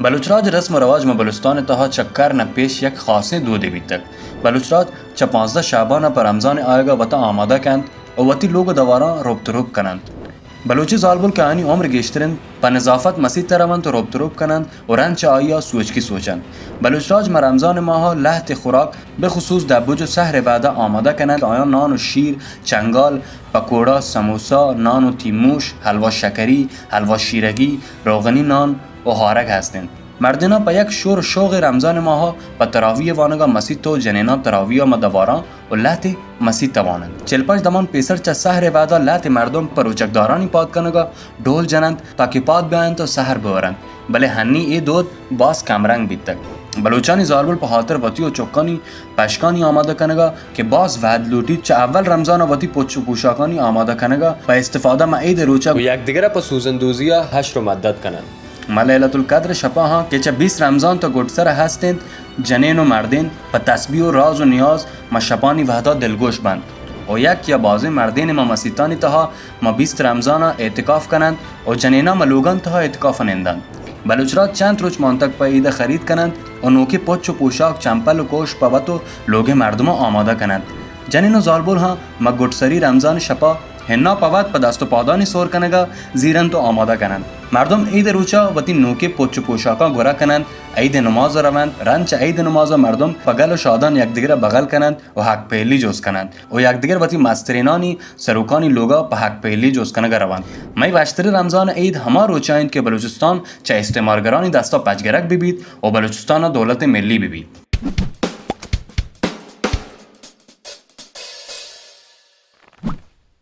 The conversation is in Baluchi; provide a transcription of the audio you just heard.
بلوچ راج رسم و رواج ماں بلوچستان ءِ تہا چہ کرن ءَ پیش یک خاصیں دودے بیتگ۔ بلوچ راج چہ پانزدہ شعبان ءَ پہ رمضان ءِ آیگ ءَ وتا آمادہ کنت و وتی لوگ و دواراں روپ تروپ کننت۔ بلوچی زالبول کہ آیانی عمر گیشتر انت، پہ نظافت مسیت ءَ رونت و روپ تروپ کننت و رند چہ آئی ءَ سوچکی سوچنت۔ بلوچ راج ماں رمضان ءِ ماہ ءَ لہتے خوراک، بخصوص دبوج و سحر ءِ وہدا آمادہ کننت۔ آیاں نان و شیر، چنگال، پکوڑا، سموسا، نان و تیموش، حلوا شکری، حلوا شیرگی، روغنی نان و ہارگ ہست انت۔ مردیناں پہ یک شور و شوغے رمضان ءِ ماہ ءَ پہ تراویح ءِ وانگ ءَ مسیت و جنیناں تراویح ءَ ماں دواراں و لہتے مسیت ءَ واننت۔ چل پنچ دمان پیسر چہ سحر ءِ وہدا لہتے مردم پہ روچگدارانی پاد کنگ ءَ ڈول جننت، تاکہ پاد بیاینت و سحر بورنت، بلے ہنی اے دود باز کم رنگ بیتگ۔ بلوچانی زالبول پہ ہاتر وتی و چکانی پشکانی آمادہ کنگ ءَ کہ باز وہد لوٹیت، چہ اول رمضان ءَ وتی پچ و پوشاکانی آمادہ کنگ ءَ پہ استفادہ ماں عید ءِ روچ ءَ و یکدگر ءَ پہ سوزندوزی ءَ ہشر و مدد کننت۔ ماں لیلۃ القدر ءِ شپاں کہ چہ بیست رمضان تا گڈسر ءَ ہست انت، جنین و مردین پہ تسبیح و راز و نیاز ماں شپانی وہدا دلگوش بنت و یک یا بازیں مردینے ماں مسیتانی تہا ماں بیست رمضان ءَ اعتکاف کننت و جنیناں ماں لوگانی تہا اعتکاف ءَ نندنت۔ بلوچ راج چنت روچ مانتگ پہ عید ءَ خرید کننت و نوکیں پچ و پوشاک، چمپل و کوش پہ وت و لوگئے مردماں آمادہ کننت۔ جنین و زالبول ہم ماں گڈسری رمضان ءِ شپا ہنا پہ وت پہ دست و پادانی سور کنگا زیرنت و آمادہ کننت۔ مردم عید ءِ روچا وتی نوکیں پچ و پوشاکاں گورا کننت، عید ءِ نمازا رونت۔ رند چہ عید ءِ نمازا مردم پہ گل و شادان یکدگرا بغل کننت و حق پہلی جست کننت و یکدگر وتی مسترینانی سروکانی لوگا پہ حق پہلی جست کنگا رونت۔ مئے وشتریں رمضان ءِ عید ہما روچا انت کہ بلوچستان چہ استعمارگرانی دستا پچگرگ ببیت و بلوچستانا دولت ملی ببیت۔